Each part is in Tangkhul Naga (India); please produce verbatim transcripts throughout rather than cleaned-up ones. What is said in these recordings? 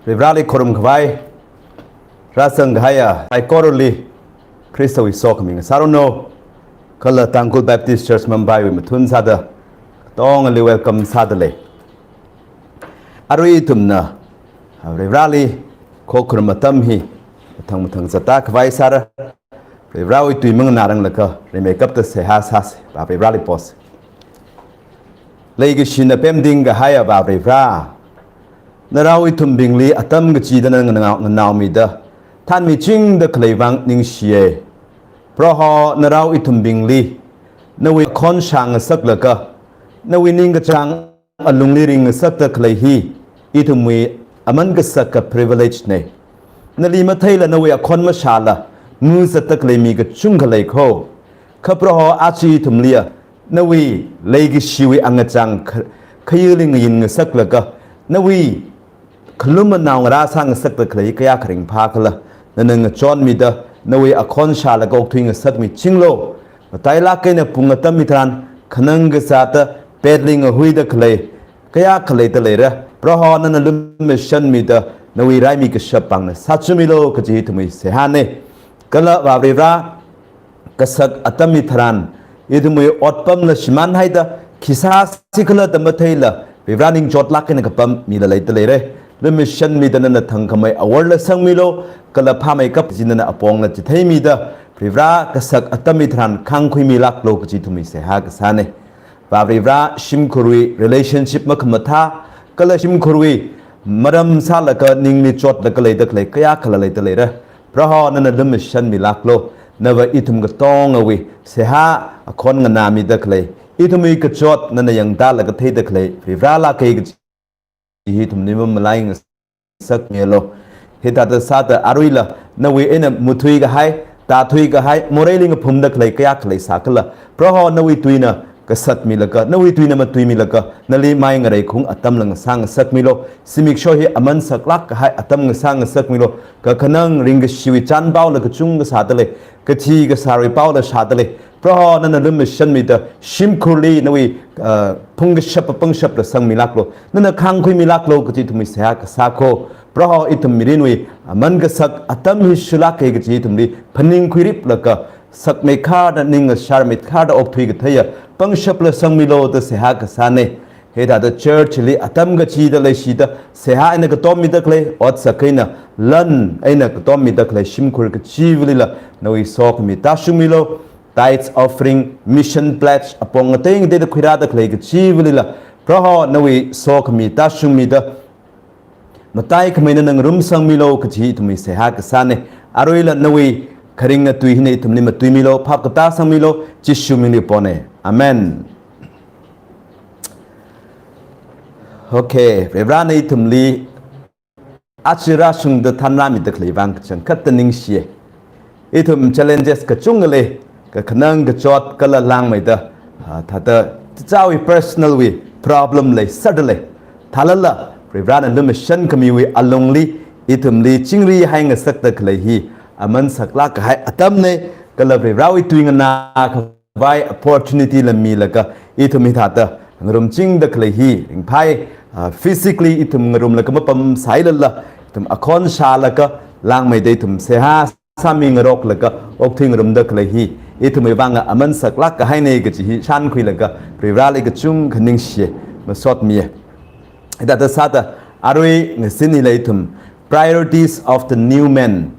Varivarali khorumkhavai rāzang kahaiya saikorali Khristawui sokhami ngasāranu. Kala Tangkhul Baptist Church Mumbaiwui mathun sāda katongali welcome sāda lei. Arui ithumna Varivarali khokharum atam hi mathang mathang zatda khavai sāra. Varivarawui tui manganāranglaga rimeikapta seihā sāsa. Vā Varivarali posa. Leikashina pemting kahaiya Vā Varivara, narao ithumbingli atam kachida nana nganao-, nganaomida thanmichingda khalei vang ningshiya. Proho, narao ithumbingli nawui akhon shāngasaklaga, nawui ningkachāng alungli ringngasakta khalei hi ithumwui aman kasaka privilege na. Nali matheila nawui akhon mashāla mazatda khalei mi kachungkha lei kho. Kha Proho, aja ithumliya nawui leikashiwui angachāng kha-, khayili ngayinngasaklaga, nawui khalum manao ngarā sāngasakta khalei kayākha ringphākhala nana ngachonmida nawui akhon shālaga okthuingasakmichinglu. Matailāk eina pung atam hitharan khanang kazāda petli ngahuida khalei kayākha leida leira. Proho, nana lumashanmida nawui raimi kashap pāngna sāchamilu kaji ithumwui seihāna. Kala Vā Varivara, kasak atam hitharan ithumwui otpamla shimānhaida khi sāsikhala da matheila Varivara ningchotlāk eina kapam mila leida leira. Lumashanmida nana thangkhamei aworla sangmilu, kala phāmeikap chi nana apongla chitheimida Varivara kasak atam hitharan khāngkhuimilāklu kaji ithumwui seihā kasāna. Vā Varivara, shimkhurwui relationship makhamathā kala shimkhurwui maram sālaga ningli chotlaga leida khalei kayākhala leida leira. Proho, nana lumashanmilāklu. Nava ithum katongawui seihā akhon nganāmida khalei, ithumwui kachot nana yangtālaga theida khalei Varivaralāka kaji hi ithumli mamalai ngasakmilu. Hithāda sāda aruila nawui eina muthui kahai, tāthui kahai, moreili ngaphumda khalei kayākha leisākhala, Proho, nawui tuina kasatmilaga, nawui tuina matuimilaga, nali mai ngareikhung atamla ngasā ngasakmilu. Zimiksho hi aman saklāk kahai atam ngasā ngasakmilu. Kakhanang ringkashiwui chānpaola kachungkha sāda lei, kathi kasāwui paola shāda lei. Proho, nana lumashanmida shimkhurli nawui, ah, phungkashap apangshapla sangmilāklu, nana khāngkhuimilāklu kaji ithumwui seihā kasā kho. Proho, ithum mirinwui aman kasak atam hi shulāka kaji ithumli phaningkhuiriplaga, sakmeikharda, ning ngasharmeikharda okthui katheiya pangshapla sangmilu da seihā kasāna. Hithāda church li atam kachida leishida seihā eina katommida khalei, otsak eina lan eina katommida khalei shimkhur kachivalila nawui sokhami tāshungmilu. Tithes, offering, mission pledge, apong ngatei ngateida khuirāda khalei kachivalila, Proho, nawui sokhami tāshungmida mataikhamei nana ngarumsangmilu kaji ithumwui seihā kasāna. Aruila nawui kharinga tui hina ithumli matuimilu, phap katā sangmilu, Jishu mingli pona. Amen. Okay, Varivarana ithumli aja rāshungda thanrāmida khalei vang kachangkhatta ningshiya. Ithum challenges kachungkha lei, kakhanang kachot kala langmeida, ah, thāda chichāwui personal wui problem leiserda lei. Thālala, Varivarana lumashankhamiwui alungli ithumli chingri haingasakta khalei hi aman saklāk kahai atamna, kala Varivarawui tui nganākhavai opportunity la milaga ithum hithāda ngarumchingda khalei hi ringphai. Ah, physically ithum ngarumlaga mapamsālala, ithum akhon shālaga langmeida ithum seihā sāmingaroklaga okthui ngarumda khalei hi ithumwui vanga aman saklāk kahaina kaji hi shānkhuilaga Varivarali kachungkha ningshiya, masotmiya. Hithāda sāda arui ngasinila ithum Priorities of the New Man,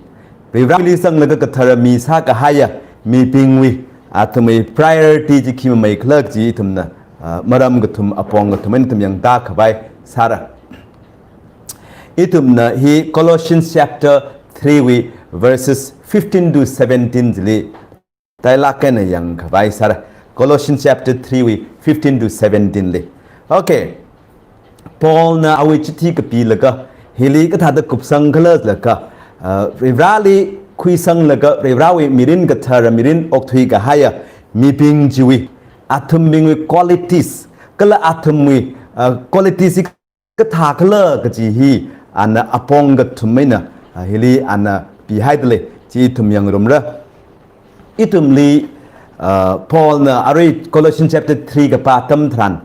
Varivarali zanglaga kathara mi sākahaiya mibingwui athumwui priority chi khi mameikhala kaji ithumna, ah, maram kathum apong kathum eina ithum yangtākhavai sāra. Ithumna hi Colossians chapter three wui verses fifteen to seventeen chili matailāk eina yangkhavai sāra. Colossians chapter three wui fifteen to seventeen li. Okay. Paulna awui chithi kapilaga hili kathāda kupsangkhala jilaga, ah, Varivarali khuisanglaga Varivarawui mirin kathara mirin okthui kahaiya mibing chiwui, athumbingwui qualities, kala athumwui, ah, qualities hi kathākhala kaji hi ana apong kathum eina, ah, hili ana pihaida lei, chi ithum yangrumra. Ithumli, ah, Paulna arui Colossians chapter three kapā atam tharan,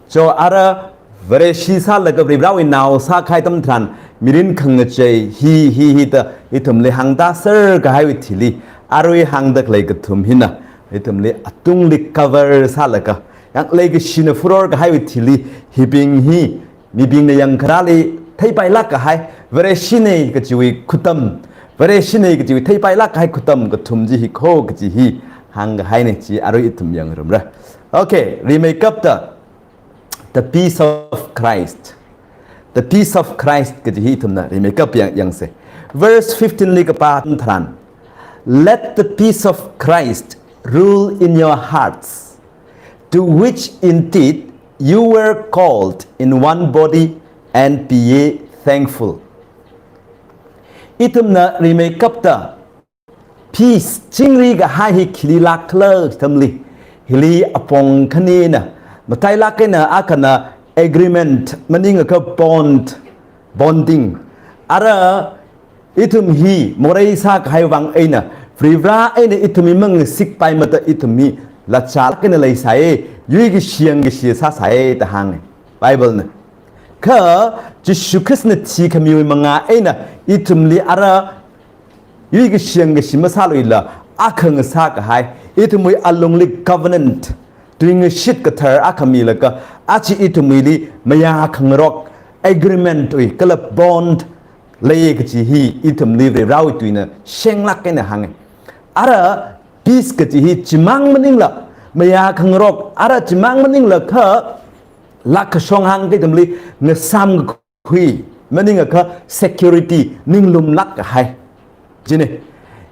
cho ara Vareshi sālaga Varivarawui nao sākahai atam tharan, mirin khangachei hi, hi, hi da ithumli hāngda sākahaiwui thili, arui hāngda khalei kathum hina, ithumli atungli cover sālaga, yang leikashina furor kahaiwui thili, hibing hi, mibingna yangkharāli theipailāk kahai, Vareshina kajiwui khutam, Vareshina kajiwui theipailāk kahai khutam kathum chi hi kho kaji hi hāngkahaina chi arui ithum yangrumra. Okay, rimeikapta, the peace of Christ. The peace of Christ kaji hi ithumna rimeikap yang, yangsa. Verse fifteen li kapā tharan, "Let the peace of Christ rule in your hearts, to which indeed you were called in one body, and be ye thankful." Ithumna rimeikapta, peace, chingri kahai hi khili lākkhala tamli, hili apong khanina, matailāk eina akhana agreement, maningakha bond, bonding. Ara ithum hi morei sākahai vang eina, Varivara eina ithum hi mangasikpaimada ithum hi lachālāk eina leisai, yuikashi yangkashi sāsai da hānga Bible na. Kha Jishu Khristana thikhamiwui manga eina ithumli ara yuikashi yangkashi masāluila, akha ngasā kahai, ithumwui alungli covenant, tuingashit kathar akha milaga, aja ithumwuili mayākhangarok, agreement wui kala bond lei kaji hi ithumli Varivarawui tuina shenglāk eina hānga. Ara peace kaji hi chimang maningla, mayākhangarok, ara chimang maningla kha, lākkashong hāngakha ithumli ngasāmkakhui, maningakha security, ninglumlāk kahai. China,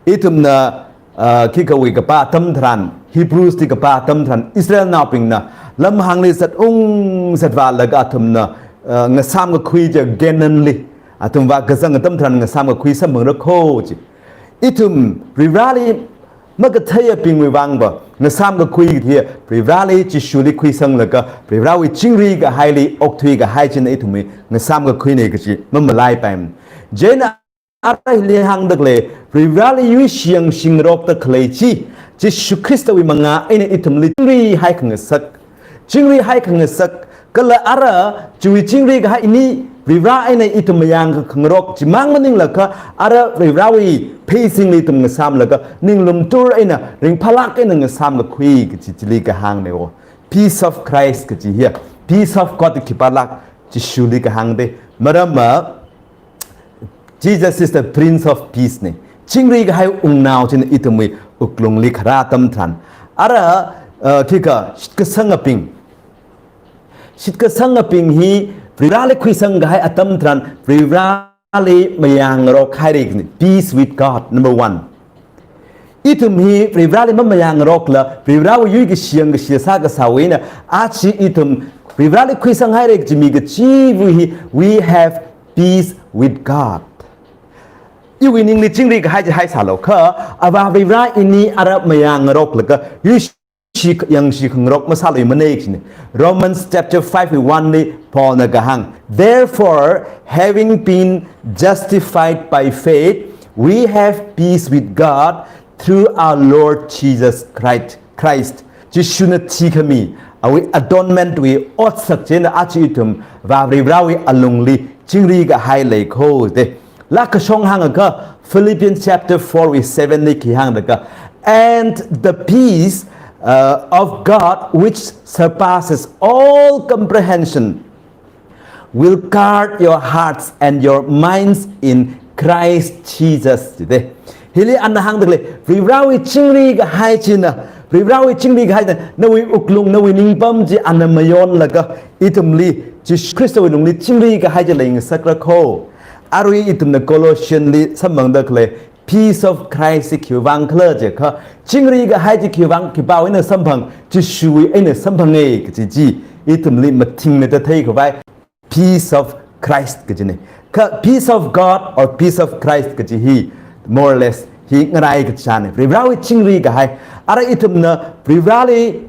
ithumna, ah, khikhawui kapā atam tharan, Hebrews li kapā atam tharan, Israelnaobingna lamhāngli zatung zatvālaga athumna, ah, ngasāmkakhui chi Canaanli, athum vākazang atam tharan ngasāmkakhui samphangra kho chi. Ithum Varivarali makatheiyabingwui vangva, ngasāmkakhui hi Varivarali Jishuli khuisanglaga, Varivarawui chingri kahaili okthui kahai china ithumwui ngasāmkakhuina kaji mamalaipaimana. Chieina ara hili hāngda khalei, Varivarali yuishi yangshingarokda khalei chi, Jishu Khristawui manga eina ithumli chingri haikhangasak, chingri haikhangasak, kala ara chiwui chingri kahai ini, Varivara eina ithum mayāngkhangarok chimang maningla kha, ara Varivarawui pheisingli ithum ngasāmlaga, ninglumtur eina, ringphālāk eina ngasāmkakhui kaji chili kahāngna wo. Peace of Christ kaji hiya, peace of God khipālāk, Jishuli kahāngda. Maramva, Jesus is the Prince of Peace na. Chingri kahai wungnao china ithumwui wuklungli kharā atam tharan. Ara, uh, khikha shitkasangabing. Shitkasangabing hi Varivarali khuisang kahai atam tharan, Varivarali mayāngarok haira kajina. Peace with God, number one. Ithum hi Varivarali mamayāngarokla, Varivarawui yuikashi yangkashi sākasāwui eina, aja ithum Varivarali khuisang haira kaji mi kachiva̱ hi, we have peace with God. Iwui ningli chingri kahai chi haisālu kha, Avā Varivara ini ara mayāngaroklaga, yuishi yangshingarok masāluimana kajina. Romans chapter five wui one li Paulna kahāng, "Therefore, having been justified by faith, we have peace with God through our Lord Jesus Christ." Christ, Jishuna thikhami, awui atonement wui otsak china aja ithum Avā Varivarawui alungli chingri kahai lei kho da. Lākkashong hāngakha, Philippians chapter four wui seven li khi hāngda kha, "And the peace, uh, of God which surpasses all comprehension will guard your hearts and your minds in Christ Jesus," jida. Hili ana hāngda khalei, Varivarawui chingri kahai china, Varivarawui chingri kahai china, nawui wuklung, nawui ningpam chi ana mayonlaga, ithumli, Jishu Khristawui lungli chingri kahai chi leingasakra kho. Arui ithumna Colossians li samphangda khalei, peace of Christ hi khiwui vang khala jiakha, chingri kahai chi khiwui vang, khipāwui eina samphang, Jishuwui eina samphanga kaji chi, ithumli mathingmeida theikhavai, peace of Christ kajina. Kha peace of God or peace of Christ kaji hi, more or less, hi ngarai kachāna. Varivarawui chingri kahai. Ara ithumna Varivarali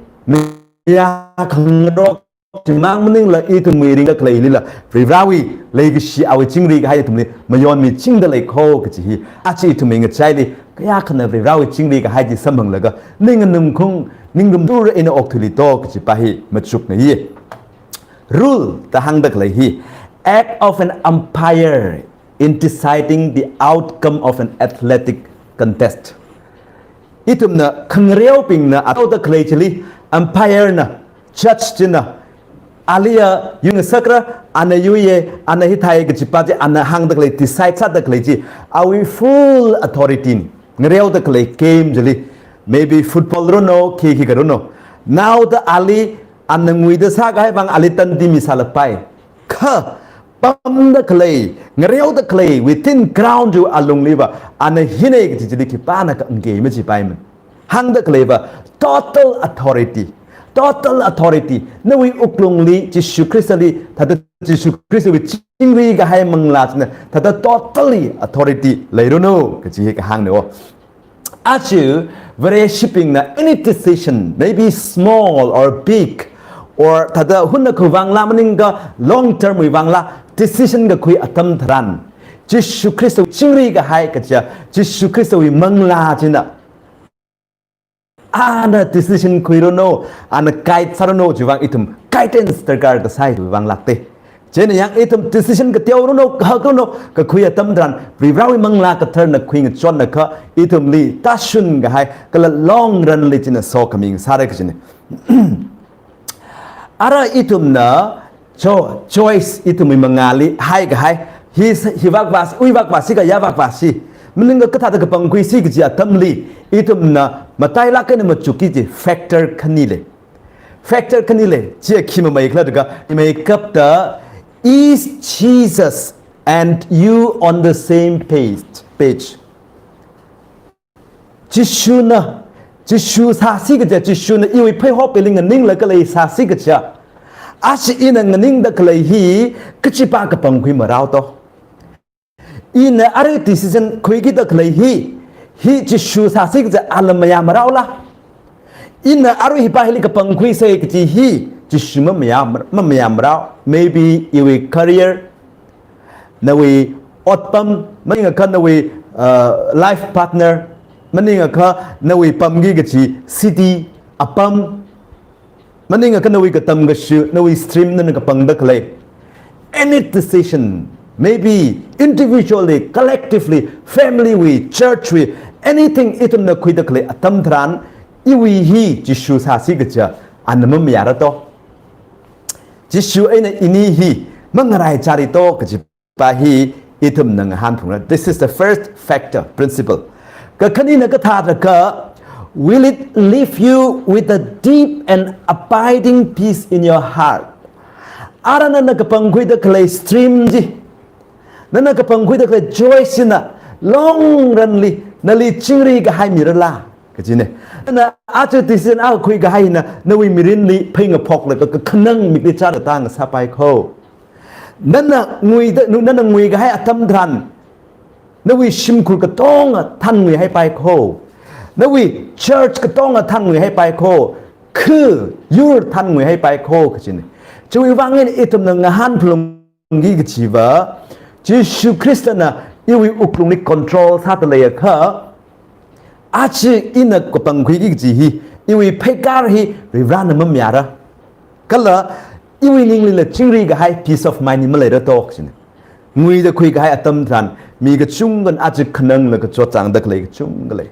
mayākhangarok chimang maningla ithum mirinda khaleilila, Varivarawui leikashi awui chingri kahai ithumli mayonmichingda lei kho kaji hi, aja ithumwui ngachaili, kayākhana Varivarawui chingri kahai chi samphanglaga, ning nganumkhung, ninglumtur eina okthuili to kajipa hi machukna hi. Rule da hāngda khalei hi, act of an umpire in deciding the outcome of an athletic contest. Ithumna khangareobingna athao da khalei chili, umpire na, judge china, aliya yungasakra, ana yuiye, ana hithai kajipa chi, ana hāngda khalei, decide sāda khalei chi, awui full authority ni. Ngareo da khalei game chili, maybe football runo, khi khi ka runo. Naoda ali, ana nguida sākahai vang ali tandi misālapai. Kha, pamda khalei, ngareoda khalei, within ground wui alungliva, ana hinei kaji chili khipānakha ngei machipaimana. Hāngda khaleiva, total authority. Total authority. Nawui wuklungli, Jishu Khristali, thāda Jishu Khristawui chingri kahai manglā china, thāda totally authority leiranu, kaji hi kahāngna o. Aja, Vareshibingna any decision, maybe small or big, or thāda hunna khavāngla maningakha long term wui vāngla, decision kakhui atam tharan, Jishu Khristawui chingri kahai kaja, Jishu Khristawui manglā china, ana decision khuiranu, ana guide sāranu, chiwui vang ithum guidance darkar kasā chiwui vang lākte. Chieina yang ithum decision kateoranu, kahakranu, kakhui atam tharan, Varivarawui manglā katharna khuingachonnakha, ithumli tāshun kahai, kala long run li china sokhami sāra kajina. Ara ithumna, cho-, choice ithumwui mangāli haikahai, hi s-, hi vākvāsi, ui vākvāsi kha ya vākvāsi, maningakha kathāda kapangkhuisi kaji atamli, ithumna matailāk eina machukki kaji factor khani lei. Factor khani lei, chiya khi mamei khala jiakha, imeikapta, is Jesus and you on the same page, page? Jishuna, Jishu sāsi kaja, Jishuna iwui pheihop eina nganinglaga leisāsi kaja, aja ina nganingda khalei hi, kachipa kapangkhui marao to. Ina arui decision khuikida khalei hi, hi Jishu sāsi kaja ala mayā maraola? Ina arui hipa hili kapangkhuisa kaji hi, Jishu mamayā mar-, mamayā marao. Maybe iwui career, nawui otpam, maningakha nawui, uh, life partner, maningakha nawui pamki kaji city, apam, maningakha nawui katam kashu, nawui stream nana kapangda khalei. Any decision, maybe individually, collectively, family wui, church wui, anything ithumna khuida khalei atam tharan, iwui hi Jishu sāsi kaja, ana mamayāra to. Jishu eina ini hi mangaraichāra to kajipa hi ithumna ngahānphungra. This is the first factor, principle. Kakhanina kathāda kha, will it leave you with a deep and abiding peace in your heart? Ara nana kapangkhuida khalei stream chi, nana kapangkhuida khalei choice china long run li nali chingri kahai mirala? Kajina. Nana aja decision akha khuikahai hina nawui mirinli phei ngaphoklaga kakhanang mikli chara tang sāpai kho. Nana nguida, nu-, nana nguikahai atam tharan, nawui shimkhur katonga thānnguihaipai kho. Nawui church katonga thānnguihaipai kho. Khu, yur thānnguihaipai kho, kajina. Chiwui vang eina ithumna ngahānphalungki kajiva, Jishu Khristana iwui wuklungli control sāda leiakha, aja ina kapangkhuiki kaji hi, iwui pheikar hi Varivarana mamayāra. Kala iwui ninglila chingri kahai peace of mind hi maleira to kajina. Nguida khuikahai atam tharan, mi kachungkhana aja khananglaga chotchāngda khalei kachungkha lei.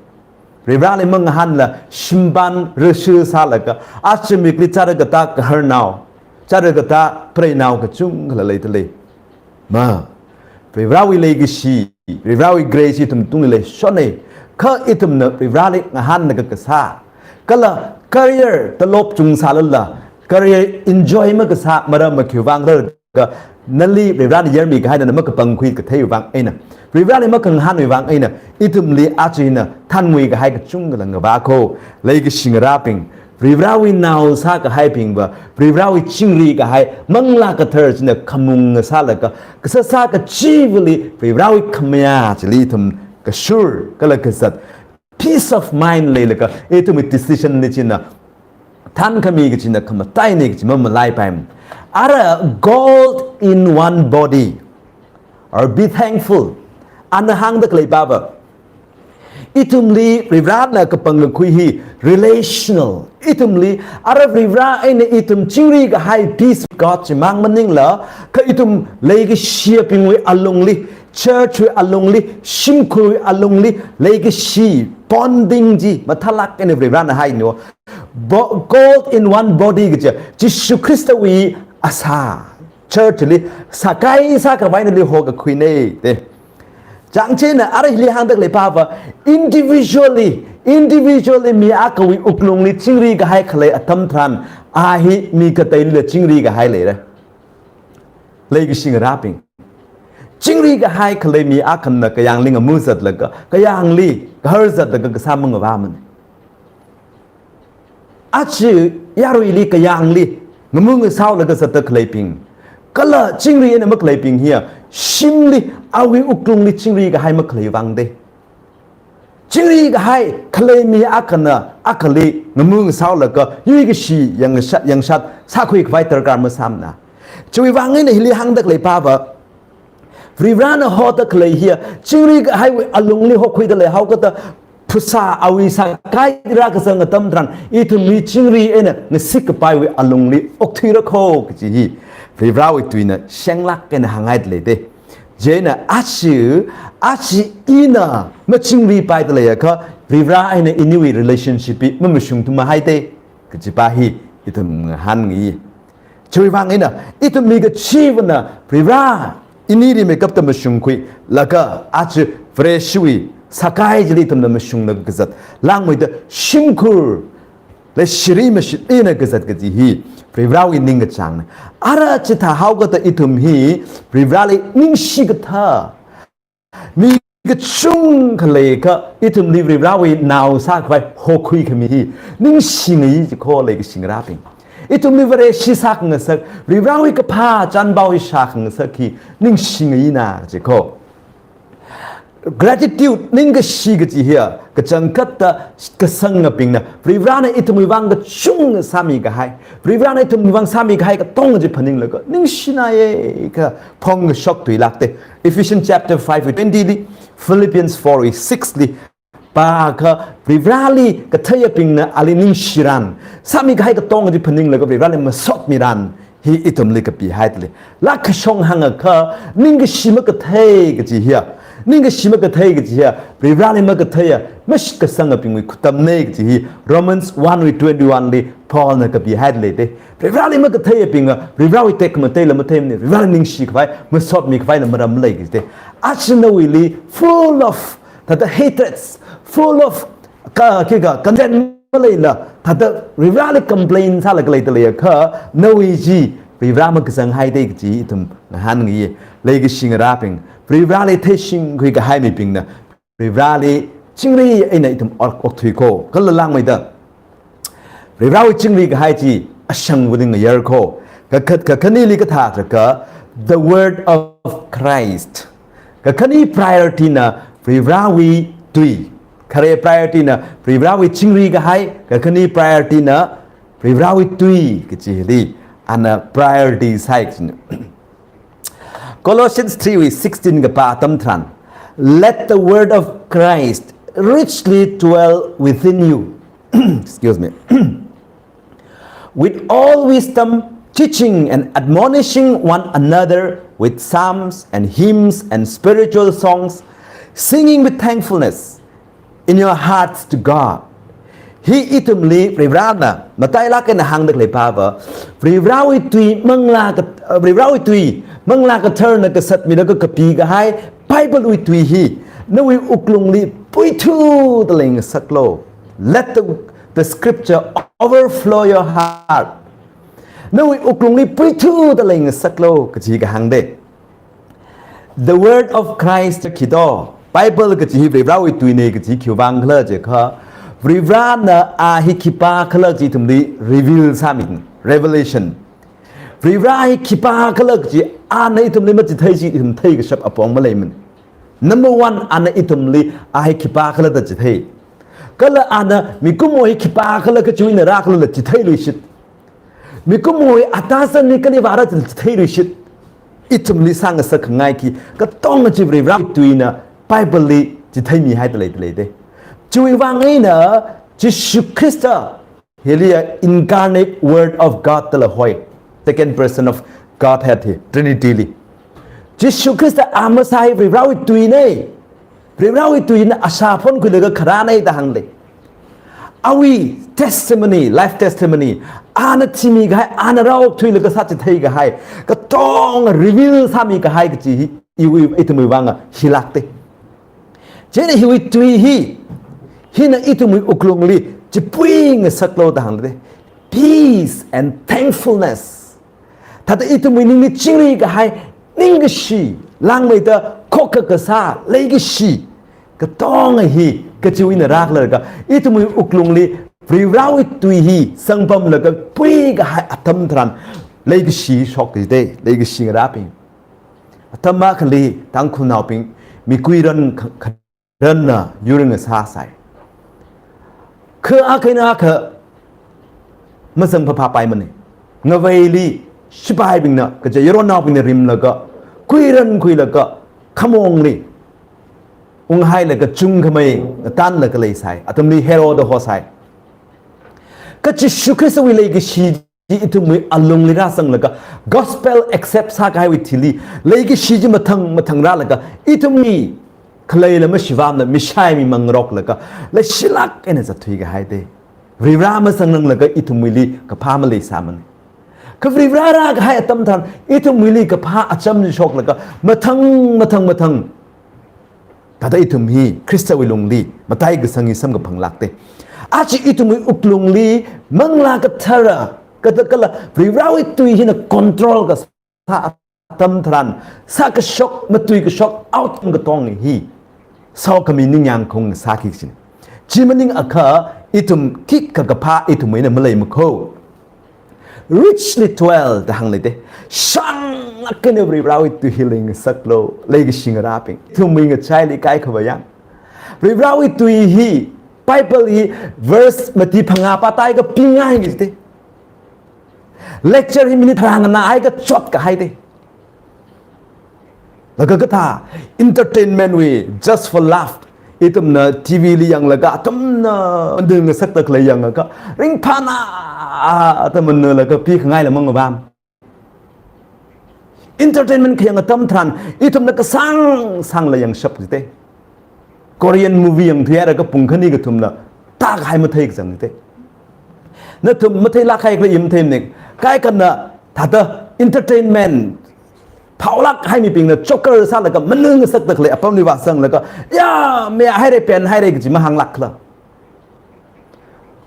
Varivarali mangahānla shimpan rashi sālaga, aja mikli chara katā kaharnao, chara katā preinao kachungkhala leida lei. Ma, Varivarawui leikashi, Varivarawui grace ithum tungli leishonei. Kha ithumna Varivarali ngahānlaga kasā, kala career talop chungsālala, career enjoy makasā maram makhiwui vang khala jiakha, nali Varivarana yarmikahai nana makapangkhui katheiwui vang eina, Varivarali makangahānwui vang eina, ithumli aja ina thānnguikahai kachungkhala ngavā kho. Leikashi ngarābing, Varivarawui nao sākahaibingva, Varivarawui chingri kahai, Manglā Kathara china khamung ngasālaga, kasā sā kachivali Varivarawui khamayā chili ithum kashur kala kazat, peace of mind leilaga, ithumwui decision li china thānkhami kachina khamataina kachi mamalaipai. Ara gold in one body. Or be thankful. Ana hāngda khalei pava, ithumli Varivarana kapangkakhui hi relational. Ithumli ara Varivara eina ithum chingri kahai peace of God chimang maningla, kha ithum leikashiyabingwui alungli church wui alungli, shimkhurwui alungli leikashi, bonding chi mathālāk eina Varivarana haino. Bo-, called in one body kaji, Jishu Khristawui asā, church li sākai sākhavainali hokakhuina te. Chang chieina ara hili hāngda khalei pava, individually, individually mi akhawui wuklungli chingri kahai khalei atam tharan, a hi mi kateilila chingri kahai leira. Leikashi ngarābing, chingri kahai khalei mi akhana kayāngli ngamu zatlaga, kayāngli kahar zatlaga kasā mangavāmana. Aja yaruili kayāngli ngamu ngasaolaga zatda khaleibing, kala chingri eina makhaleibing hiya, shimli awui wuklungli chingri kahai makhalei vang te. Chingri kahai khalei mi akhana akhali ngamu ngasaolaga yuikashi yangshat, yangshat sākhui khavai darkar masāmana. Chiwui vang eina hili hāngda khalei pava, Varivarana hoda khalei hiya, chingri kahaiwui alungli hokhuida leihaokada, phasā awui sākai rākazang atam tharan, ithumwui chingri eina ngasik kapaiwui alungli okthuira kho kaji hi Varivarawui tuina shenglāk eina hānghaida lei te. Chieina aja, aja ina machingripaida leiakha, Varivara eina iniwui relationship hi mamashungthumahai te kajipa hi ithum ngahānngai. Chiwui vang eina, ithum mi kachivana Varivara inili meikapta mashungkhuilaga, aja Vareshiwui sākai chili ithumna mashunglaga kazat, langmeida shimkhur leishiri mashit eina kazat kaji hi Varivarawui ningkachāngna. Ara chithāhaokada ithum hi Varivarali ningshi kathā mi kachungkha leiakha, ithumli Varivarawui nao sākhavai hokhui khami hi ningshingai ji kho, leikashi ngarābing. Ithumli Vareshi sākhangasak, Varivarawui kaphā chānpao hi shākhangasak hi ningshingaina ji kho. Gratitude, ningkashi kaji hiya, kachangkhatta kasangabingna Varivarana ithumwui vang kachungkha sāmi kahai, Varivarana ithumwui vang sāmi kahai katonga chi phaninglaga ningshina ye kaphong kashok tuilāk te. Ephesians chapter five wui twenty li, Philippians four wui six li pākha, Varivarali katheiyabingna ali ningshiran, sāmi kahai katonga chi phaninglaga Varivarali masotmiran hi ithumli kapihaida lei. Lākashong hāngakha, ningkashi makathei kaji hiya, ningkashi makathei kaji hiya, Varivarali makatheiya mashitkasangabingwui khutamna kaji hi Romans one wui twenty-one li Paulna kapihaida lei te. Varivarali makatheiyabingva Varivarawui tekhamatei la matheimana, Varivarali ningshi khavai, masotmi khavaina maram lei kaji te. Aja nawuili full of thāda hatreds, full of ka, khikha, content maleila, thāda Varivarali complain sālaga leida leiakha, nawui chi Varivara makazanghai te kaji ithum ngahānngai. Leikashi ngarābing, Varivarali theishingkhui kahai mibingna Varivarali chingri eina ithum ok, okthui kho. Kala langmeida, Varivarawui chingri kahai chi ashangvali ngayar kho. Kakhat, kakhaneli kathā jiakha, the word of Christ. Kakhane priority na Varivarawui tui. Khare priority na Varivarawui chingri kahai, kakhane priority na Varivarawui tui kajili ana priority sāi kajina. Colossians three wui sixteen kapā atam tharan, "Let the word of Christ richly dwell within you." Excuse me. "With all wisdom, teaching and admonishing one another with psalms and hymns and spiritual songs, singing with thankfulness in your hearts to God." Hi ithumli Varivarana matailāk eina hāngda khalei pava, Varivarawui tui manglā ka, Varivarawui tui Manglā Katharana kasatmilaga kapi kahai Bible wui tui hi nawui wuklungli puithuda leingasaklu. Let the, the scripture overflow your heart. Nawui wuklungli puithuda leingasaklu kaji kahāng de. The word of Christ khi do. Bible kaji hi Varivarawui tuina kaji khiwui vang khala jiakha, Varivarana a hi khipākhala kaji ithumli reveal sāmi, revelation. Varivara hi khipākhala kaji ana ithumli machithei chi ithum theikashap apong maleimana. Number one, ana ithumli a hi khipākhala da chithei. Kala ana mikumo hi khipākhala kachiwui eina rākhala da chitheiluishit. Mikumo hi ata sani kali vāra chitheiluishit. Ithumli sāngasakkhangai khi katonga chi Varivarawui tuina Bible li chitheimihaida leida lei de. Chiwui vang eina Jishu Khrista hili a incarnate word of God dala hoi. Second person of Godhead hi, Trinity li. Jishu Khrista a masā hi Varivarāwui tuina. Varivarāwui tuina, ashā phonkhuilaga kharāna da hānglei. Awui testimony, life testimony, ana thimi kahai, ana rāokthuilaga sāchitheikahai, katonga reveal sāmi kahai kachi hi, iwui, ithumwui vang hi lākte. Chieina hiwui tui hi, hina ithumwui wuklungli chipui ngasaklu da hānglei. Peace and thankfulness. Thāda ithumwui ningli chingri kahai, ningkashi, langmeida khokha kasā, leikashi, katonga hi, kachiwui eina rālaga, ithumwui wuklungli, Varivarāwui tui hi, sangpamlaga, pui kahai atam tharan, leikashi shokte, leikashi ngarābing. Atam akhali, Tangkhulnaobing, mikuiran kha-, kha-, ranna, yur ngasāsai. Kha akha eina akha, mazang phaphapaimana. Ngaveili, shipaibingna, kaja yaronnaobingna rimlaga, kuirankhuilaga, khamongli, unghailaga chungkhamei, ngatanlaga leisai, atamli hero da hosai. Kha Jishu Khristawui leikashi chi ithumwui alungli rāzanglaga, gospel accept sākahaiwui thili, leikashi chi mathang mathang rālaga, ithumwui khaleila mashivāmana, mishai mimang ngaroklaga, leishilāk eina zatthui kahaite. Varivarā mazanglanglaga ithumwuili kaphā maleisāmana. Kha Varivarā rākahai atam tharan, ithumwuili kaphā acham shoklaga, mathang, mathang, mathang. Thāda ithum hi Khristawui lungli, matai kasang hi samkaphang lākte. Aja ithumwui wuklungli, Manglā Kathara, kathā kala Varivarāwui tui hina control kasā atam tharan, sākashok, matuikashok, outcome katonga hi, sokhami ningyāng khaung sāki kachina. Chi maningakha, ithum khikha kaphā ithumwui eina maleimakho. Richly dwell da hāngleite. Shanglāk eina Varivarāwui tui hi leingasaklu, leikashi ngarābing. Ithumwui ngachaili kaikhava yang. Varivarāwui tui hi, Bible hi, verse mati phangā pātaiakha pingai ngite. Lecture hi minute tharā nganāhaiakha chotkahaite. Laga kathā, entertainment wui, just for laugh. Ithumna T V li yanglaga, atamna, ndung ngasakta khalei yangakha, ringphāna, atamna laga pikhangaila mangapam. Entertainment khayang atam tharan, ithumna kasāng sāngla yangshap jite. Korean movie yangthuihairaka pung khani kathumla, tākahai mathei kazang jite. Nathum matheilāk kahai khala i matheimana, kaikhana thāda entertainment, phaolāk kahai mibingna choker sālaga, manung ngasakta khalei apamli vāzanglaga, ya, mayāhaira, penhaira kaji mahānglāk khala.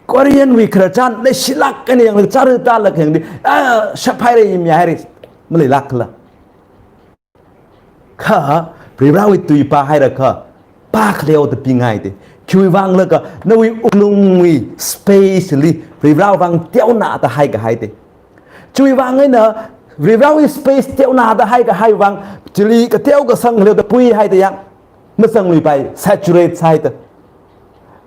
Korean wui khararchan, leishilāk eina yanglaga, chara tālāk yangli, ah, shaphaira, mayāhaira, maleilāk khala. Kha, Varivarāwui tui pāhairakha, pākhaleoda pingaite. Khiwui vang laga, nawui wuklungwui space li, Varivarāwui vang teonada haikahaite. Chiwui vang eina, Varivarāwui space teonada haikahai vang, chili kateo kasang khaleoda puihaite yang, mazangluipai, saturate sāhaite.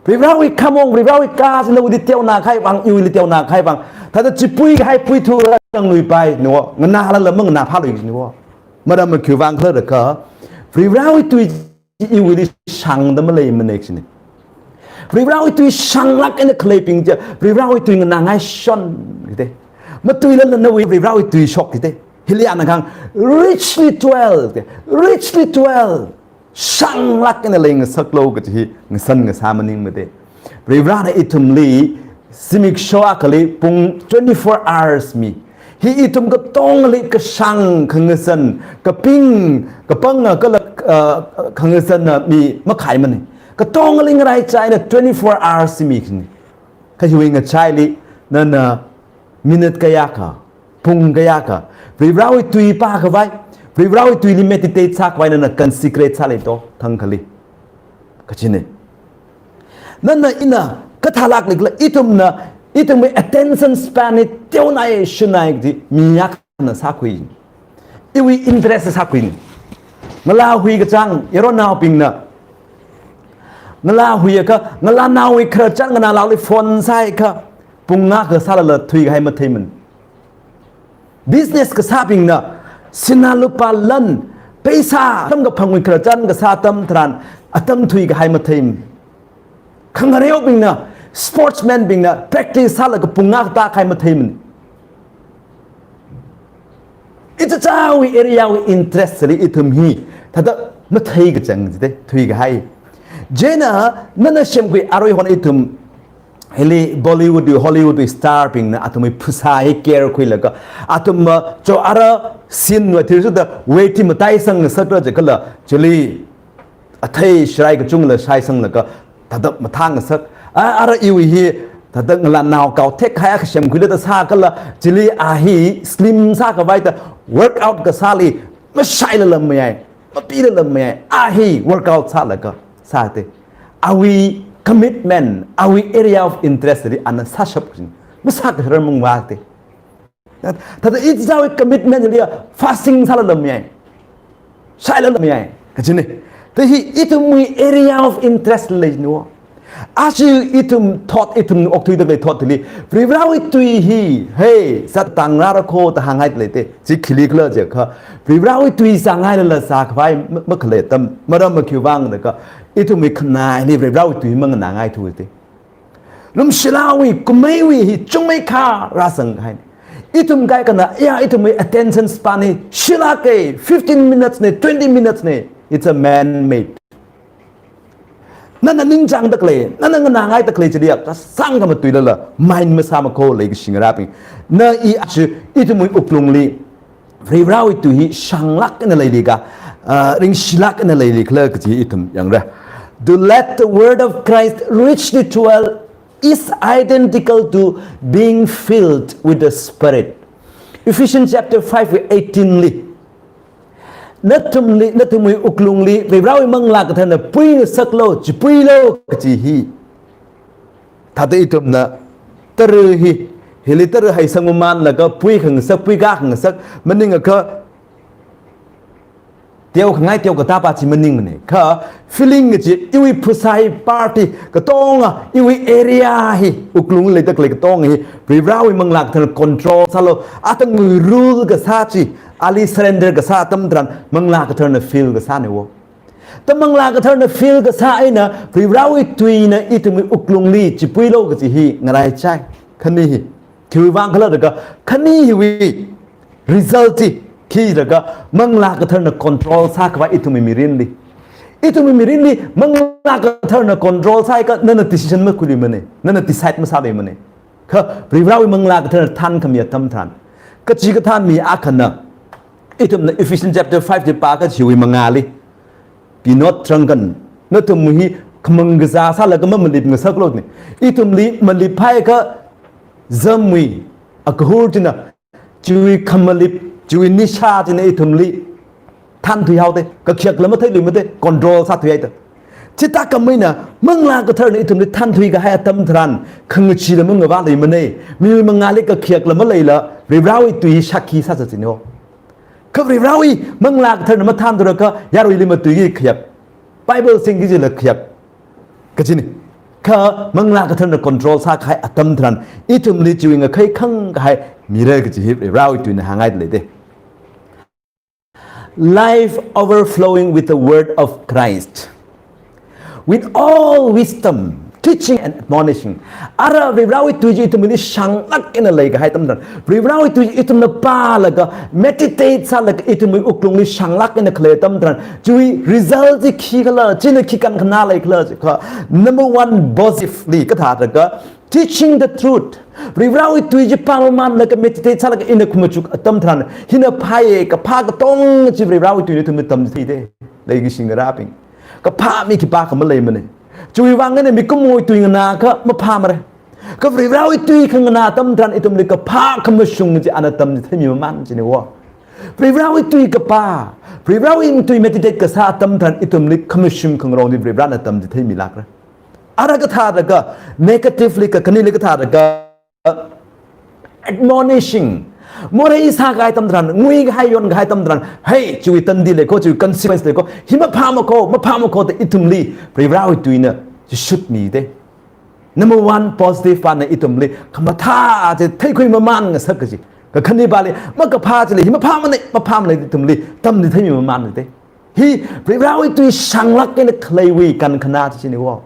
Varivarāwui khamong, Varivarāwui ka chi nawuili teonakahai vang, iwuili teonakahai vang. Thāda chipui kahai puithu zangluipai, no, nganālala manganāphalui, no. Maram khiwui vang khala rakha, Varivarāwui tui iwuili shangda maleimana kachina. Varivarāwui tui shanglāk eina khaleibing chi, Varivarāwui tui nganāngai shon, jite. Matuilala nawui Varivarāwui tui shok, jite. Hili ana kahāng, richly dwell, jite. Richly dwell. Shanglāk eina leingasaklu kaji hi ngasan ngasā maningmate. Varivarāna ithumli zimiksho akhali pung twenty-four hours mi. Hi ithum katongali kashāng, khangazan, kaping, kapanga kala, uh, khangazanna mi makhaimana. Katongali ngaraichā eina twenty-four hours mi kachina. Kha hiwui ngachaili, nana minute kayākha, pung kayākha, Varivarāwui tui pākhavai, Varivarāwui tuili meditate sākhavai nana consecrate sālei to, thangkhali. Kachina. Nana ina kathālāk leikhala, ithumna, ithumwui attention span hi teonai shunai kaji mi akhana sākhui. Iwui interest sākhui. Ngalā hui kachang, yaronnaobingna. Ngalā huiakha, ngalānaowui khararchan nganālaoli phone sāakha, pung ngakha sālala thuikahai matheimana. Business kasābingna, sinā lupā lan, paisa, samkaphangwui khararchan kasā atam tharan, atam thuikahai matheimana. Khangareobingna, sportsman bingna, practice sālaga pung ngakha tākahai matheimana. ichichāwui area wui interest li ithum hi thāda mathei kachang jide, thuikahai. Chieina nana semkhui aruihon ithum hili Bollywood wui, Hollywood wui star bingna athumwui phasā hi care khuilaga, athum, uh, cho ara scene wui thirsuda weight hi mataisang ngasakra jiakhala, chili athei sharai kachungla shaisanglaga, thāda mathāngasak. A, ara iwui hi thāda ngalānnao kaothek kahai akha semkhuila da sākhala, chili a hi slim sākhavai da workout kasāli mashailala mayai, mapilala mayai, a hi workout sālaga sāde. Awui commitment, awui area of interest li ana sāshap kajina, masākharar mangvāde. Thāda ichichāwui commitment li a fasting sālala mayai, shailala mayai kajina. Thāda hi ithumwui area of interest leiniwo. Aja ithum thot, ithum okthuida khalei thot hili, Varivarāwui tui hi, hey, zat tāngrāra kho da hāngngai leide. Chi khili khala jiakha, Varivarāwui tui zāngailala zākhavai ma-, makhalei atam, maram makhiwui vang jiakha, ithumwui khanā hili Varivarāwui tui manganāngaithude. Lumshilāwui, kumeiwui hi chungmeikha rāzanghaina. Ithum kaikhana, ya, ithumwui attention span hi shilāka, fifteen minutes na, twenty minutes na, it's a man-made. Nana ningchāngda khalei, nana nganāngaida khalei chili a kasāngkha matuilala, mind masāmakho leikashi ngarābing. Na i aja, ithumwui wuklungli Varivarāwui tui hi shānglāk eina leili ka, ah, ringshilāk eina leili khala kaji ithum yangra. To let the word of Christ richly dwell is identical to being filled with the Spirit. Ephesians chapter five verse eighteen li, nathumli, nathumwui wuklungli Varivarāwui Manglā Katharana puingasaklu, chipuilu kaji hi. Thāda ithumna tara hi, hili tara haisang mamānlaga puikhangasak, puikhangasak, maningakha teokhangai teokatā pa chi maningmana. Kha filling kaji iwui phasā hi part hi katonga, iwui area hi, wuklungli leida khalei katonga hi Varivarāwui Manglā Katharana control sālu, athangwui rule kasā chi, ali surrender kasā atam tharan Manglā Katharana fill kasāna wo. Thāda Manglā Katharana fill kasā eina Varivarāwui tuina ithumwui wuklungli chipuilu kaji hi ngaraichai. Khani hi khiwui vang khala jiakha, khani hiwui result hi khi jiakha, Manglā Katharana control sākhavai ithumwui mirinli. Ithumwui mirinli Manglā Katharana control sāakha nana decision makhuiluimana, nana decide masāluimana. Kha Varivarāwui Manglā Katharana thānkhami atam tharan, kachikathā mi akhana, ithumna Ephesians chapter five chi pāakha chiwui mangāli, "Be not drunken." Nathum hi khamang kazā sālaga mamalip ngasakluna. Ithumli malip haiakha zamwui akahur china, chiwui khamalip, chiwui nisha china ithumli thānthuihaoda, kakhayakla matheiluimada, control sāthuihaida. Chithākhameina Manglā Katharana ithumli thānthuikahai atam tharan, khangachee la mangavāluimana, miwui mangāli kakhayakla maleila, Varivarāwui tui shākhi sāzat china wo. Kha Varivarāwui Manglā Katharana mathānthura kha yaruili matuiki khayak. Bible singki chila khayak kajina. Kha Manglā Katharana control sākahai atam tharan, ithumli chiwui ngakhai khangkahai mira kaji hi Varivarāwui tuina hāngngaida leide. Life overflowing with the word of Christ, with all wisdom, teaching and admonishing. Ara Varivarāwui tui chi ithumli shānglāk eina leikahai atam tharan, Varivarāwui tui ithumna pālaga, meditate sālaga, ithumwui wuklungli shānglāk eina khalei atam tharan, chiwui result chi khi khala, china khi kankhanā lei khala jiakha, number one, positively kathā jiakha, teaching the truth. Varivarāwui tui chi pāmamānlaga meditate sālaga ina khamachuk atam tharan, hina phāya, kaphā katonga chi Varivarāwui tuina ithumli tamchitheida, leikashi ngarābing. Kaphā mi khipākha maleimana. Chiwui vang eina mikumowui tui nganāakha maphāmara. Kha Varivarāwui tui khanganā atam tharan ithumli kaphā khamashung chi ana tamchitheimi mamān china wo. Varivarāwui tui kapā, Varivarāwui tui meditate kasā atam tharan ithumli khamashung khangarong chi Varivarāna tamchitheimilākra. Ara kathā jiakha, negatively ka, khanili kathā jiakha, admonishing. Morei sākahai atam tharan, nguikahai yonkahai atam tharan, hey, chiwui tandi lei kho, chiwui consequence lei kho, hi maphāmakho, maphāmakho da ithumli Varivarāwui tuina chi shutmida. Number one, positive pana ithumli khamathā chi theikhui mamān ngasak kaji. Kakhane pali, makaphā chili, hi maphāmana, maphāmana da ithumli tamchitheimi mamānda. Hi Varivarāwui tui shānglāk eina khaleiwui kankhanā chi china wo.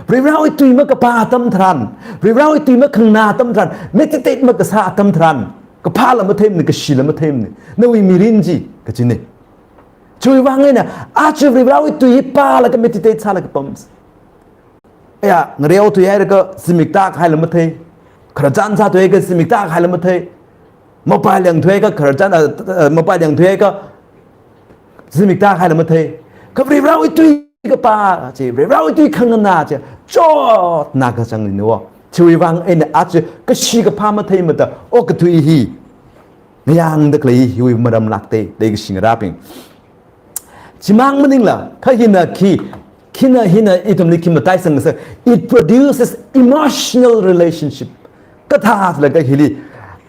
Varivarāwui tui makapā atam tharan, Varivarāwui tui makhanganā atam tharan, meditate makasā atam tharan, Kaphāla matheimana, kashila matheimana. Nawui mirin chi, kachina. Chiwui vang eina, aja Varivarawui tui hi pālaga meditate sālaga pam. Aya, ngareo thuihailaga zimik tākahaila mathei. Khararchan sāthuilaga zimik tākahaila mathei. Mapailang thuilaga khararchan, ah, ah, mapailang thuilaga zimik tākahaila mathei. Kha Varivarawui tui kapā chi, Varivarawui tui khanganā chi, chotna kachangna wo. Chiwui vang eina aja kashi kaphā matheimada, okathui hi ngayangda khalei hiwui maram lākte, leikashi ngarābing. Chimang maningla, kha hina khi, khina hina ithumli khi mataisang ngasā, it produces emotional relationship. Kathālaga hili,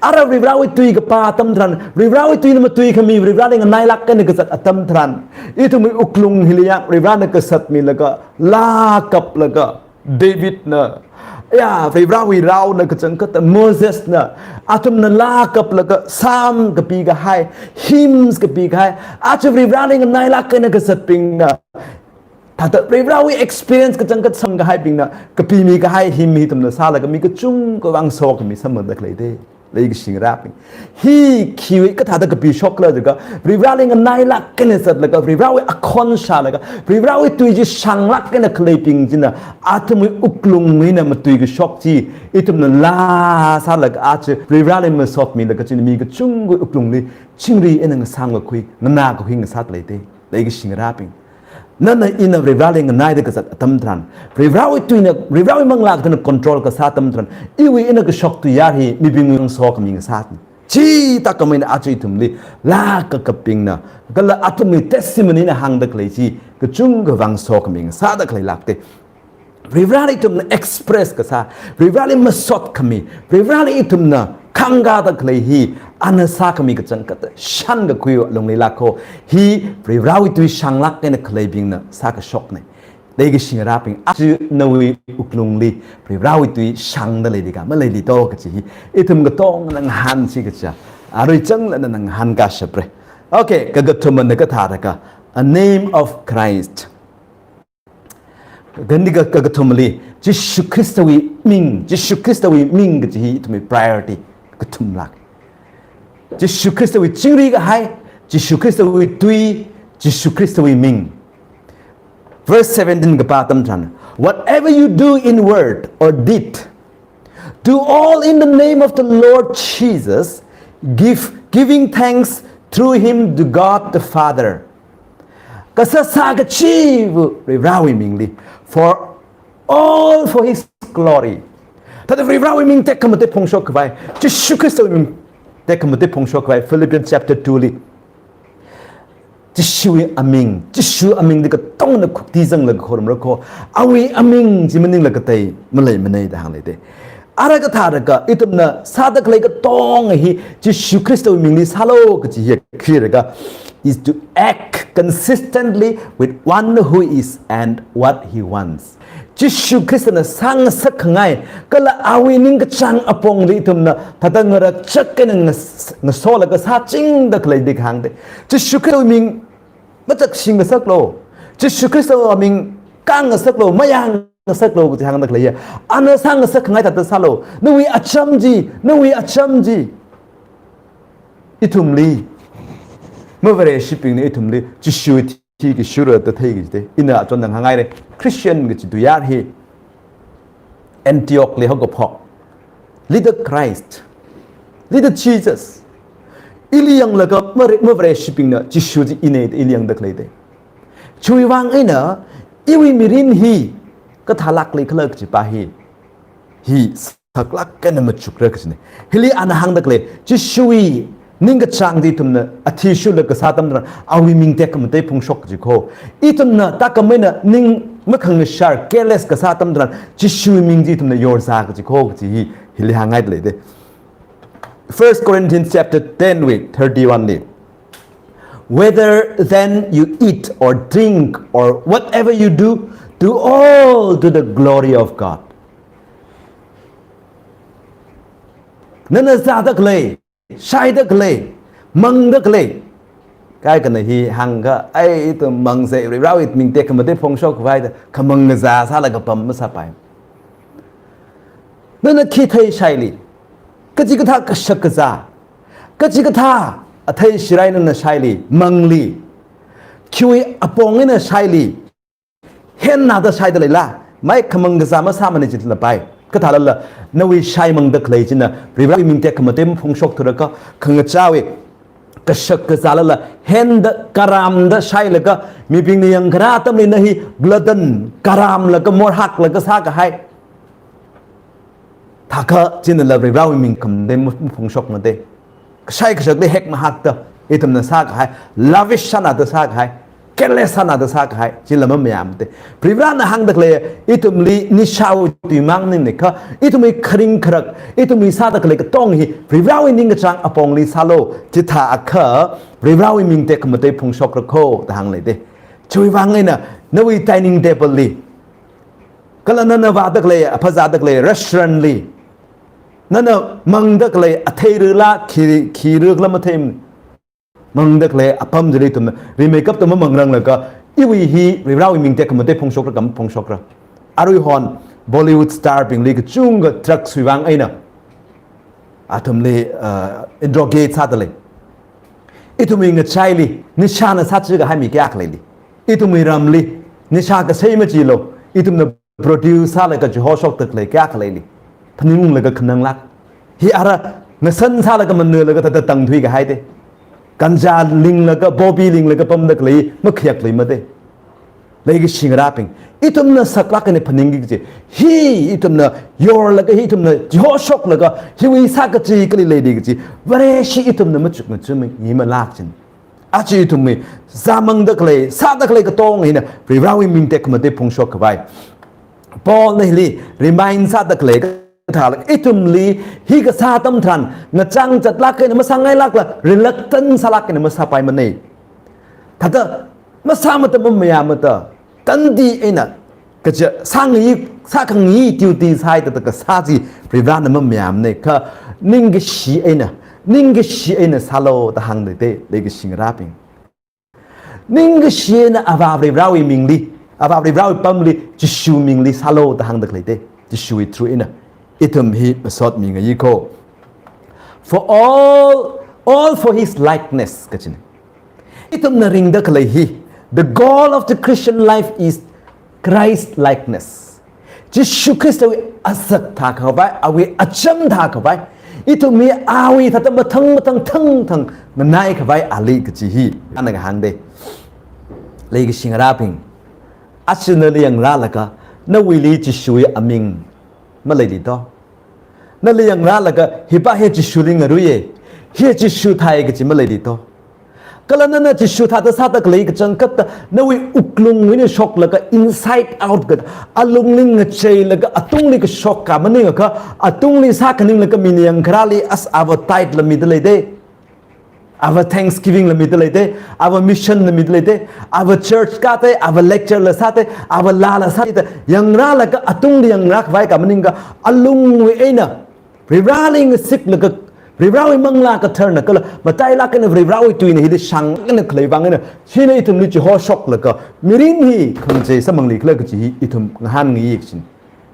ara Varivarawui tui kapā atam tharan, Varivarawui tuina matuikhami, Varivarali nganailāk eina kazat atam tharan, ithumwui wuklung hili yang Varivarana kazatmilaga, laa kaplaga, Davidna, ya, Varivarawui raona kachangkhat, Mosesna, athumna laa kaplaga, Psalm kapi kahai, hymns kapi kahai, aja Varivarali nganailāk eina kazatbingna, thāda Varivarawui experience kachangkhat samkahaibingna kapimi kahai hymn hi ithumna sālaga mi kachungkha vang sokhami samphangda khaleite. Leikashi ngarābing. Hi khiwui kathāda kapishokla jiakha, Varivarali nganailāk eina zatlaga, Varivarawui akhon shālaga, Varivarawui tui chi shānglāk eina khaleibing china, athumwui wuklung eina matuikashok chi, ithumna laa sālaga aja Varivarali masotmilaga china mi kachungkhawui wuklungli chingri eina ngasāmkakhui, nganākakhui ngasāda leite. Leikashi ngarābing. Nana ina Varivarali nganaida kazat atam tharan, Varivarawui tuina, Varivarawui manglā kathāna control kasā atam tharan, iwui ina kashok tuiyār hi mibingwui vang sokhami ngasāna. Chithākhamei eina aja ithumli, laa kakapbingna, kala athumwui testimony na hāngda khalei chi, kachungkha vang sokhami ngasāda khalei lākte. Varivarali ithumna express kasā, Varivarali masotkhami, Varivarali ithumna khangkāda khalei hi, ana sākhami kachangkhat shānkakhui alungli lākho, hi Varivarawui tui shānglāk eina khaleibingna sākashokna. Leikashi ngarābing, aja nawui wuklungli, Varivarawui tui shāngda leili ka, maleili to kachi hi, ithum katongana ngahānsi kacha, arui changla nana ngahānkashapra. Okay, kakathuma na kathāda ka, a name of Christ. Gandi ka, kakathumali, Jishu Khristawui ming, Jishu Khristawui ming kachi hi ithumwui priority kathum lāk. Jishu Khristawui chingri kahai, Jishu Khristawui tui, Jishu Khristawui ming. Verse seventeen kapā atam tharan, "Whatever you do in word or deed, do all in the name of the Lord Jesus, give, giving thanks through him to God the Father." Kasā sā kachiva̱ Varivarawui mingli, for all for his glory. Thāda Varivarawui ming tekhamatei phongshok khavai, Jishu Khristawui ming tekhamatei phongshok khavai, Philippians chapter two li. Jishuwui aming, Jishu amingli katongna khukti zanglaga khorumra kho, awui aming chi maningla katei maleimanei da hāngleite. Ara kathāda ka, ithumna sāda khalei katonga hi Jishu Khristawui mingli sālu kachi hi khuilaga, is to act consistently with one who is and what he wants. Jishu Khristana sāngasak khangai, kala awui ningkachāng apongli ithumna thāda ngarakchak eina ngas-, ngasolaga sāchingda khaleili kahāngte. Jishu Khristawui ming machakshi ngasaklu. Jishu Khristawui ming kang ngasaklu, mayang ngasaklu kachi hāngda khaleiya. Ana sāngasak khangai thāda sālu. Nawui acham chi, nawui acham chi. Ithumli, mavareshibingna ithumli, Jishu thikashura da theikajite. Ina achon nang hāngngaire, Christian kachi tuiyār hi, Antioch li haokaphok, leader Christ, leader Jesus. Ili yanglaga mare-, mavareshibingna Jishu chi inei da ili yangda khaleite. Chiwui vang eina, iwui mirin hi kathālāk leikhala kachi pa hi, hi saklāk eina machukra kachine. Hili ana hāngda khalei, Jishuwui ningkachāng chi ithumna athishurlaga sā atam tharan, awui ming tekhamatei phongshok kachi kho. Ithumna thākhamei eina ning makhangashar, careless kasā atam tharan, Jishuwui ming chi ithumna yorzā kachi kho kachi hi, hili hāngngaida leite. First Corinthians chapter ten wui thirty-one li. "Whether then you eat or drink or whatever you do, do all to the glory of God." Nana zāda khalei, shaida khalei, mangda khalei. Kaikhana hi hāngkha, ai ithum mangsa, Varivarawui ming tekhamatei phongshok khavai da, khamang ngazā sālaga pam masāpai. Nana khi theishaili, kachikathā kashak kazā, Kachikathā athei shirai eina shaili, mangli, khiwui apong eina shaili, henna da shaida leila, mai khamang kazā masāmana jilala pai. Kathālala, nawui shaimangda khalei china Varivarāwui ming tekhamatei maphongshok thura kha, khangachāwui kashak kazālala, henda karamda shailaga, mibingna yangkharā atamli na hi glutton, karamlaga, morhaklaga sākahai. Thākha chinala Varivarāwui ming tekhamatei maphongshokmate. Kashai kashakli hek mahakta, ithumna sākahai, lavish sānada sākahai, careless sānada sākahai, chila mamayāmate. Varivarāna hāngda khalei, ithumli nishāwui tui mang maningkha, ithumwui kharing kharak, ithumwui sāda khalei katong hi Varivarāwui ningkachāng apongli sālu, chithākha Varivarāwui ming tekhamatei phongshokra kho da hāngleite. Chiwui vang eina, nawui dining table li, kala nana vāda khalei, aphazāda khalei restaurant li, nana mangda khalei athei rila khi, khi rila mathei, mangda khalei apam chili ithumna rimeikapta mamangranglaga, iwui hi Varivarāwui ming tekhamatei phongshokra kha maphongshokra. Aruihon Bollywood star bingli kachungkha drugs wui vang eina athumli, uh, interrogate sāda lei. Ithumwui ngachaili, nishāna sāchikahai mi kayākha leili. Ithumwui ramli, nishā kasei machilu, ithumna produce sālaga chihoshokda khalei kayākha leili. Phaningunglaga khananglāk. Hi ara ngasan sālaga manalaga thāda tangthuikahaite. Ganja linglaga, bobi linglaga pamda khalei, makhayakluimate. Leikashi ngarābing, ithumna saklāk eina phaningki kaji, hi ithumna yorlaga, hi ithumna chihoshoklaga, hiwui sākachi kali leili kaji, Vareshi ithumna machuk machumi malāk chin. Aja ithumwui zāmangda khalei, sāda khalei katong hina Varivarāwui ming tekhamatei phongshok khavai. Paulna hili remind sāda khalei kathālāk, ithumli hi kasā atam tharan, ngachang chatlāk eina masāngailākla, reluctant sālāk eina masāpaimane. Thāda masāmata, mamayāmata, tandi eina, kaja sāngi, sākhangi duty sāi thāda kasā chi Varivarāna mamayāmane kha, ningkashi eina, ningkashi eina sālu da hāngleite, leikashi ngarābing. Ningkashi eina Avā Varivarāwui mingli, Avā Varivarāwui pamli, Jishu mingli sālu da hāngda khaleite. Jishuwui through eina ithum hi masotmi ngayi kho. For all, all for his likeness, kachine. Ithumna ringda khalei hi, the goal of the Christian life is Christ likeness. Jishu Khristawui azak thākhavai, awui acham thākhavai, ithum hi awui thāda mathang mathang thangthang nganai khavai ali kachi hi ana kahāngde. Leikashi ngarābing, aja nali yangrālaga, nawuili Jishuwui aming maleili to. Nali yangrālaga, hipa hi Jishuli ngaruiye, hi Jishu thāi kachi maleili to. Kala nana Jishu thāda sāda khalei kachangkhatta, nawui wuklungwui eina shoklaga, inside out kathā, alungli ngacheilaga, atungli kashok kha maningakha, atungli sākhaninglaga mina yangkharāli as ava tithe la mida leide. Ava thanksgiving la mida leide, ava mission la mida leide, ava church kāde, ava lecture la sāde, ava laala sāde, yangrālaga atungli yangrā khavai kha maningakha, alungwui eina Varivarāli ngasiklaga, Varivarāwui Manglā Katharana kala matailāk eina Varivarāwui tuina hili shāngna khalei vang eina, hina ithumli chihoshoklaga, mirin hi khangachei sāmangli khala kachi hi ithum ngahānngayi kachine.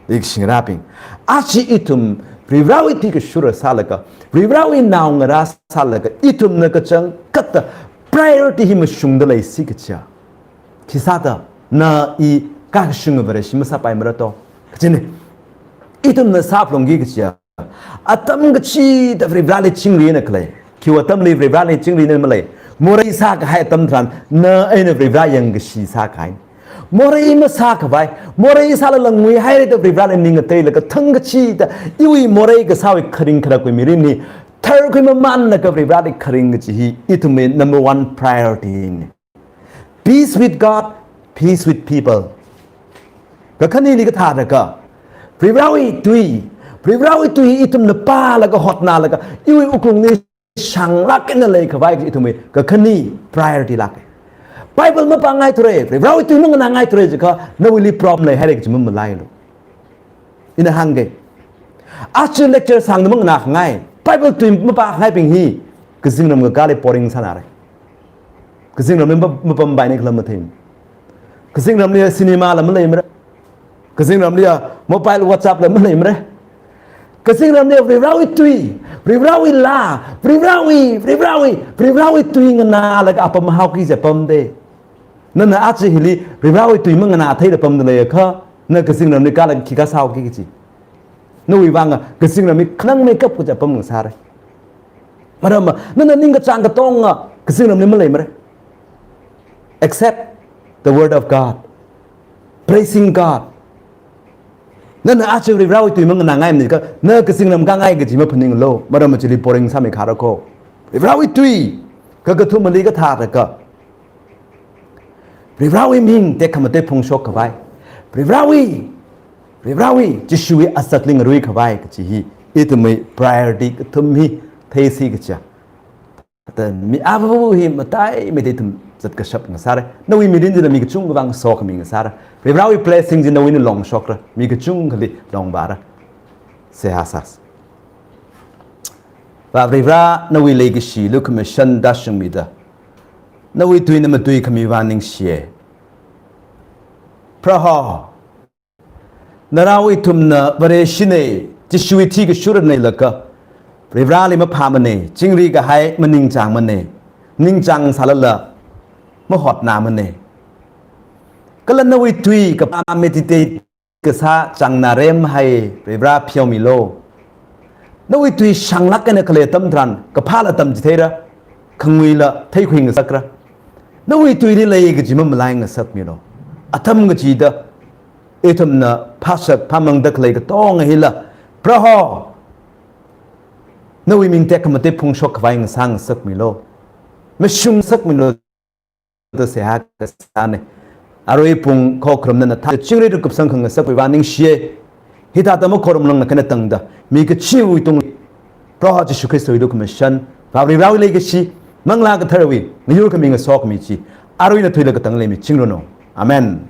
Leikashi ngarābing, aja ithum Varivarāwui thikashura sālaga, Varivarāwui naongarā sālaga, ithumna kachangkhatta priority hi mashungda leisi kachiya, khi sāda na i kakashunga Vareshi masāpaimara to? Kachine. Ithumna sāphalungki kachiya, atam kachida Varivarāli chingri eina khalei. Khiwui atamli Varivarāli chingri eina malei. Morei sākahai atam tharan, na eina Varivarā yangkashi sākahai. Morei masākhavai, morei sālala nguihaira da Varivarāli ning ngateilaga thang kachida, iwui morei kasāwui kharing kharakwui mirin hi tharkhui mamanlaga Varivarāli kharing kachi hi ithumwui number one priority ne. Peace with God, peace with people. Kakhaneli kathāda kha, Varivarāwui tui, Varivarāwui tui ithumna pālaga hotnalaga, iwui wuklungli shānglāk eina leikhavai kachi ithumwui kakhane priority lāke. Bible mapāngai thura, Varivarāwui tui manganāngai thura jiakha, nawuili problem leihaira kachi mamalailu. Ina hāngke. Aja lecture sāngda manganākhangai, Bible tui mapākhangaibing hi, kazingram kakāli boring sānare. Kazingramli mapa-, mapampai ni khala mathei. Kazingramli cinema la maleimara. Kazingramli mobile WhatsApp la maleimara. Kazingramli Varivarāwui tui, Varivarāwui laa, Varivarāwui, Varivarāwui, Varivarāwui tui nganālaga apam haoki kaji apam de. Nana aja hili Varivarāwui tui manganātheida pamda leiakha, na kazingramli kālaga khikha sāhaoki kaji. Nawui vang kazingramli khanangmeikap kaji apam ngasāra. Maramva, nana ningkachāng katonga kazingramli maleimara. Except the word of God. Praising God. Nana aja Varivarāwui tui manganāngaimana kha, na kazingram kāngai kaji maphaninglu, maramva chili boring sāmikharako. Varivarāwui tui, kakathumali kathāda kha, Varivarāwui ming tekhamatei phungshok khavai, Varivarāwui, Varivarāwui, Jishuwui asakli ngaruikhavai kaji hi, ithumwui priority kathum hi theisi kaja. Thāda mi ava hi mataimeida ithum zatkashap ngasāra. Nawui mirin china mi kachungkha vang sokhami ngasāra. Varivarāwui blessing chi nawui eina longshokra. Mi kachungkhali longvāra. Seihā sāsa. Vā Varivarā, nawui leikashi lukhamashan tāshungmida, nawui tuina matuikhami vang ningshiya. Proho, narao ithumna Vareshina, Jishuwui thi kashurana leilaga, Varivarāli maphāmana, chingri kahai maningchāngmana, ningchāng sālala mahotnāmana. Kala nawui tui kapā meditate kasā chāngnā remhai Varivarā pheomilu. Nawui tui shānglāk eina khalei atam tharan, kaphāla tamchitheira, khanguila theikhui ngasakra. Nawui tuili lei kaji mamalai ngasakmilu. Atam kachida ithumna phāshap phāmangda khalei katonga hila, Proho, nawui ming tekhamatei phungshok khavai ngasā ngasakmilu. Mashung ngasakmilu da seihā kasāna. Arui pung khokharum nana thā chingri kupsang khangasakpaiva ningshiya. Hithāda makhorum lāngna khanā tangda, mi kachiwui tungli, Proho Jishu Khristawui lukhamashan, Vā Varivarāwui leikashi, Manglā Katharawui ngayurkhami ngasokhami chi, aruina thuilaga tangli michingranu. Amen.